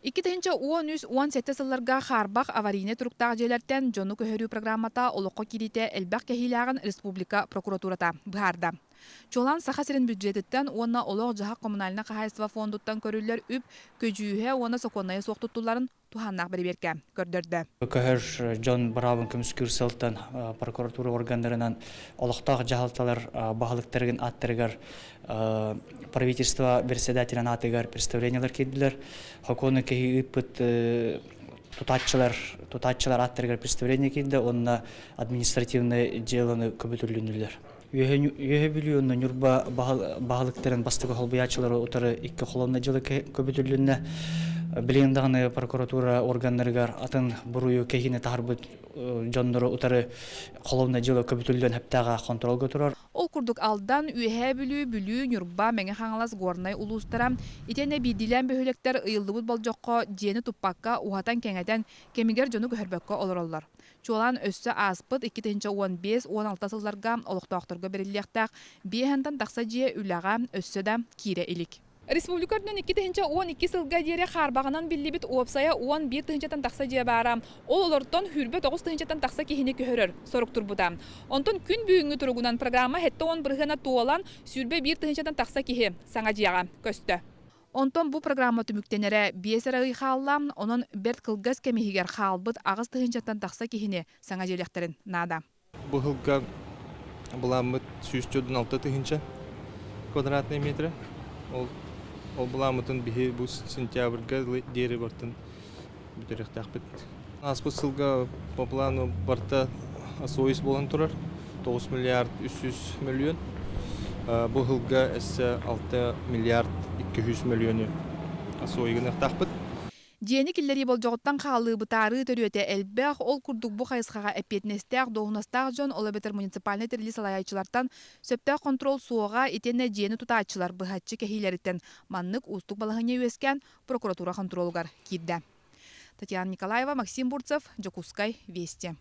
2013-17 сылларга хаарбах аварийнай туруктаах дьиэлэртэн дьону көһөрүү программата олоххо киириитэ элбэх кэһиилээҕин республика прокуратурата быһаарда. Чуолаан Саха сирин бюджетыттан уонна олох-дьаһах коммунальнай хаһаайыстыба фондуттан көрүллэр үп көдьүүһэ уонна сокуоннайа суох туттулларын туһааннаах бэрэбиэркэ көрдөрдө. Көһөр дьон быраабын көмүскүүр сылтан прокуратура органнарынан олохтоох дьаһалталар баһылыктарын ааттарыгар правительство председателин аатыгар представлениелар киирдилэр. Хокуону киһи ыыппыт тутааччылар тутааччылар ааттарыгар представление киирдэ уонна административнай дьыаланы көбүтүлүннүлэр. Үөһэ Бүлүү уонна Ньурба баһылыктарын бастакы холбуйааччылары утары икки холуобунай дьыала көбүтүлүннэ. Билигин даҕаны прокуратура органнарыгар атын буруйу кэһиини таһарбыт дьоннору утары холуобунай дьыала көбүтүллүөн сөптөөҕө хонтуруолга турар. Ол курдук Алдан, Үөһээ Бүлүү, Бүлүү, Ньурба, Мэҥэ Хаҥалас, Горнай улуустара итиэннэ биирдиилээн бөһүөлэктэр ыйыллыбыт болдьоххо дьиэни туппакка, уһатан-кэҥэтэн, кэмигэр дьону көһөрбөккө олороллор. Чуолаан өссө ааспыт 2015-16 сылларга олохтоохторго бэриллиэхтээх биэһэнтэн тахса дьиэ үлэҕэ өссө да киирэ илик. Республика үрдүнэн 2012 сылга диэри хаарбаҕынан биллибит уопсайа 11 тыһыынчаттан тахса дьиэ баара. Ол олортон 29 тыһыынчаттан тахса киһини көһөрөр сорук турбута. Онтон күн бүгүҥҥү туругунан программа 70 бырыһыана туолан, 21 тыһыынчаттан тахса киһи саҥа дьиэҕэ көстө. Онтон бу программа түмүктэнэрэ биэс эрэ ый хаалла, онон бэрт кылгас кэм иһигэр хаалбыт аҕыс тыһыынчаттан тахса киһини саҥа дьиэлэхтэрин наада. Бу сылга былааммыт 146 тыһыынча квадратный метра. Ол, ол былааммытын биһи бу сентябрьга диэри бартын бүтэриэхтээхпит. Ааспыт сылга по плану барта освоис буолан турар. 9 миллиард 300 миллион. Бу сылга өссө 6 миллиард 200 миллиону освоигыныахтаахпыт. Дьиэни киллэрии болдьоҕуттан хаалыы, бытаарыы төрүөтэ элбэх, ол курдук бу хайысхаҕа эппиэтинэстээх, дуоһунастаах дьон, ол эбэтэр муниципальнай тэрилии салайааччылартан сөптөөх хонтуруол суоҕа итиэннэ дьиэни тутааччылар быһаччы кэһиилэриттэн маннык уустук балаһыанньа үөскээн прокуратура хонтуруолугар киирдэ. Татьяна Николаева, Максим Бурцев, Дьокуускай, Вести.